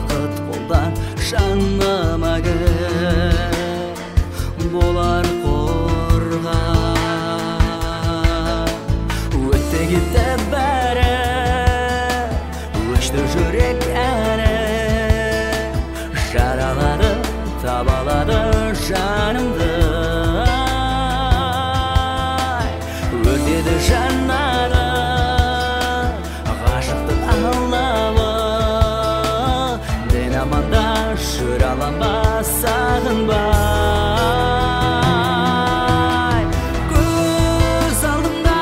Уақыт қолдан жаныма кір болар қорға. Өтті кетті бәрі, өшті жүрек әні, жаралады, табалады жанымды. Өртеді жанады ғашықтық алауы, дін аманда жүр аланба сағынбай. Көз алдымда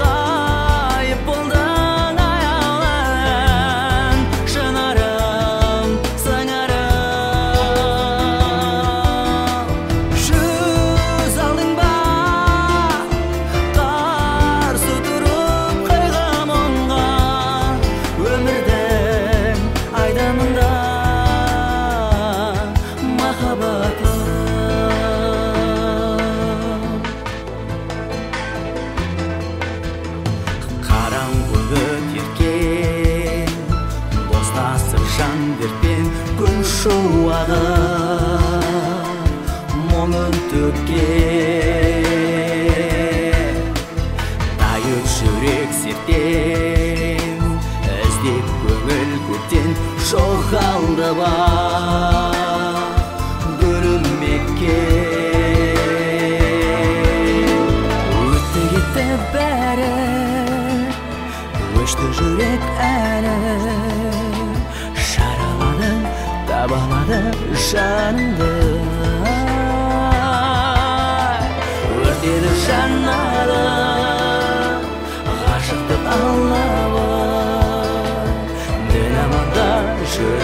ғайып болдың аяулым, шынарым, сыңарым. Жүз алдың ба қарсы тұрып қайғы мұңға, өмірдің айдынында махаббатым. Қараңғы өтеркен достасып жан дертпен, күн шуағы мұңын төккен. Тайып жүрек серттен, іздеп көңіл көптен, жоғалды ба гүлім мекен. Өтті кетті бәрі, өшті жүрек әні, жаралады, табалады жанымды. Өртеді жанады ғашықтық алауы, дін аманда жүр